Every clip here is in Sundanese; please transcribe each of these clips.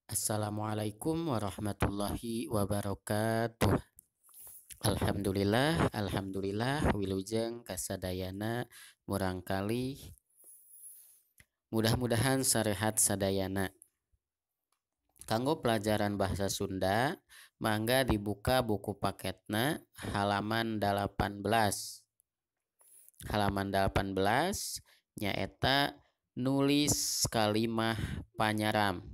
Assalamualaikum warahmatullahi wabarakatuh. Alhamdulillah, alhamdulillah, wilujeng kasadayana murangkalih. Mudah-mudahan sarehat sadayana. Kanggo pelajaran bahasa Sunda, mangga dibuka buku paketna halaman 18. Halaman 18 nyaeta nulis kalimah panyaram.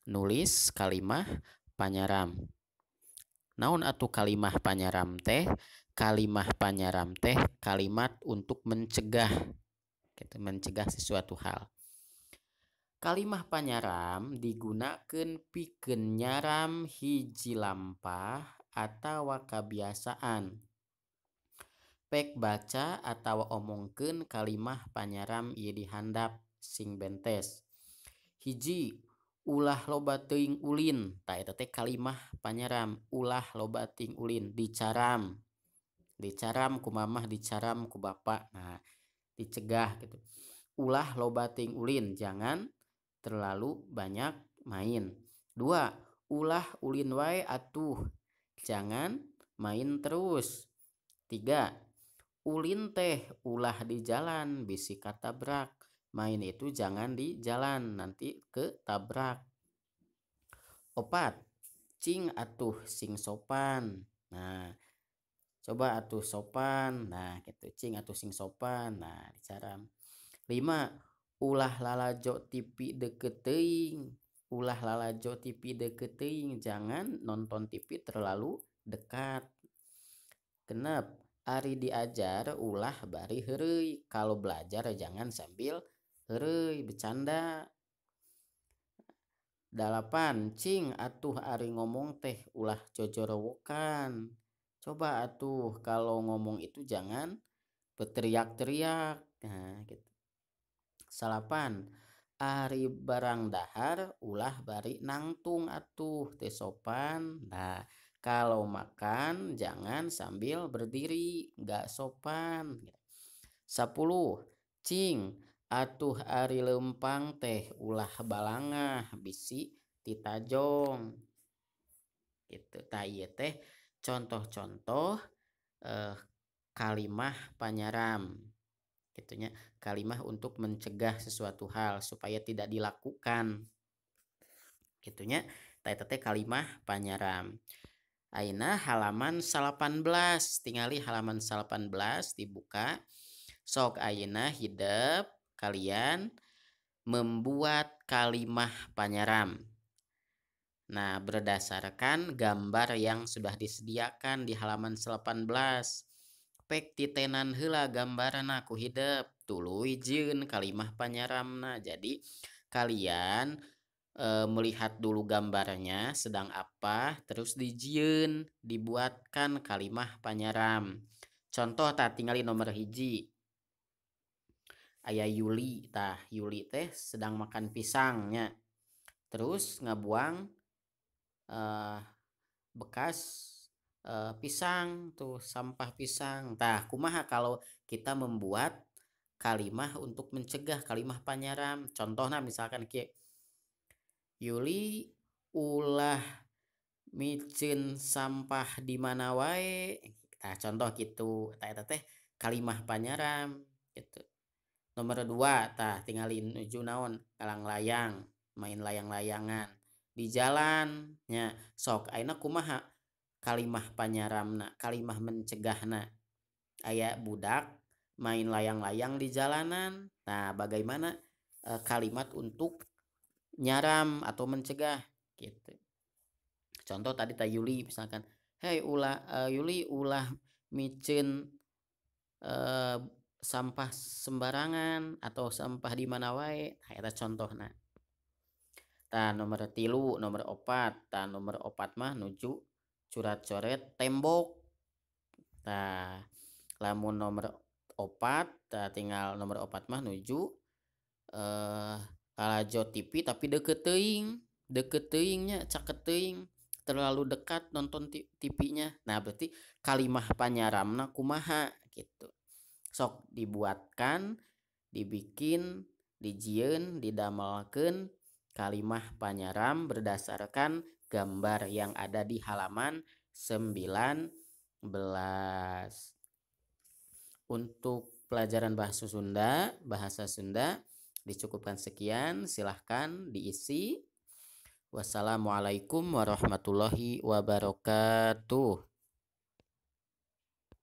Nulis kalimah panyaram. Naon atuh kalimah panyaram teh? Kalimah panyaram teh kalimat untuk mencegah, gitu, mencegah sesuatu hal. Kalimah panyaram digunakeun pikeun nyaram hiji lampah atawa kabiasaan. Pek baca atawa omongkeun kalimah panyaram ieu dihandap sing bentes. Hiji, ulah loba teuing ulin. Tah eta teh kalimah panyaram, ulah loba teuing ulin, dicaram. Dicaram ku mamah, dicaram ku bapak. Nah, dicegah gitu. Ulah loba teuing ulin, jangan terlalu banyak main. Dua, ulah ulin wae atuh, jangan main terus. Tiga, ulin teh ulah di jalan bisi katabrak. Main itu jangan di jalan, nanti ketabrak. Opat, cing atuh sing sopan. Nah, coba atuh sopan. Nah, gitu, cing atuh sing sopan. Nah, dicaram. Lima, ulah lalajo TV deket teuing. Ulah lalajo TV deket teuing, jangan nonton TV terlalu dekat. Genep, ari diajar ulah bari heureuy. Kalau belajar jangan sambil heureuy bercanda. Dalapan, cing atuh ari ngomong teh ulah jojorowokan. Coba atuh kalau ngomong itu jangan berteriak-teriak. Nah, gitu. Salapan, ari barang dahar ulah bari nangtung atuh teu sopan. Nah, kalau makan jangan sambil berdiri, nggak sopan. 10, cing atuh ari leumpang teh ulah balangah bisi titajong. Gitu. Tah ieu teh contoh-contoh kalimah panyaram. Gitunya, kalimah untuk mencegah sesuatu hal supaya tidak dilakukan. Gitunya, tah eta teh kalimah panyaram. Ayeuna halaman 18, tingali halaman 18 dibuka. Sok ayeuna hidep kalian membuat kalimah panyaram. Nah, berdasarkan gambar yang sudah disediakan di halaman 18. Pek titenan heula gambarna ku hidep, tuluy jieun kalimah panyaramna. Jadi kalian melihat dulu gambarnya sedang apa, terus dijieun, dibuatkan kalimah panyaram. Contoh tah tingali nomor 1. Aya Yuli, tah Yuli teh sedang makan pisangnya. Terus ngabuang bekas pisang tuh, sampah pisang. Tah kumaha kalau kita membuat kalimah untuk mencegah, kalimah panyaram. Contohna misalkan kieu. Yuli ulah miceun sampah di mana wae. Tah contoh kitu. Tah eta teh kalimah panyaram gitu. Nomor 2 tah tingali nuju naon, layang-layang, main layang-layangan di jalan nya. Sok ayeuna kumaha kalimah panyaramna, kalimah mencegahna. Aya budak main layang-layang di jalanan. Nah, bagaimana kalimat untuk nyaram atau mencegah gitu. Contoh tadi tah Yuli misalkan, "Hei ulah Yuli ulah miceun sampah sembarangan atau sampah di mana wae." Nah, eta contohna. Tah nomor 3, nomor 4. Tah nomor 4 mah nuju curat-coret tembok. Tah lamun nomor 4, tah tinggal nomor 4 mah nuju lalajo TV tapi deket teuing, deket teuingnya, caket teuing, terlalu dekat nonton TV-nya. Nah, berarti kalimah panyaramna kumaha gitu. Sok dibuatkan, dibikin, dijieun, didamelkeun kalimah panyaram berdasarkan gambar yang ada di halaman 19. Untuk pelajaran bahasa Sunda dicukupkan sekian, silahkan diisi. Wassalamualaikum warahmatullahi wabarakatuh.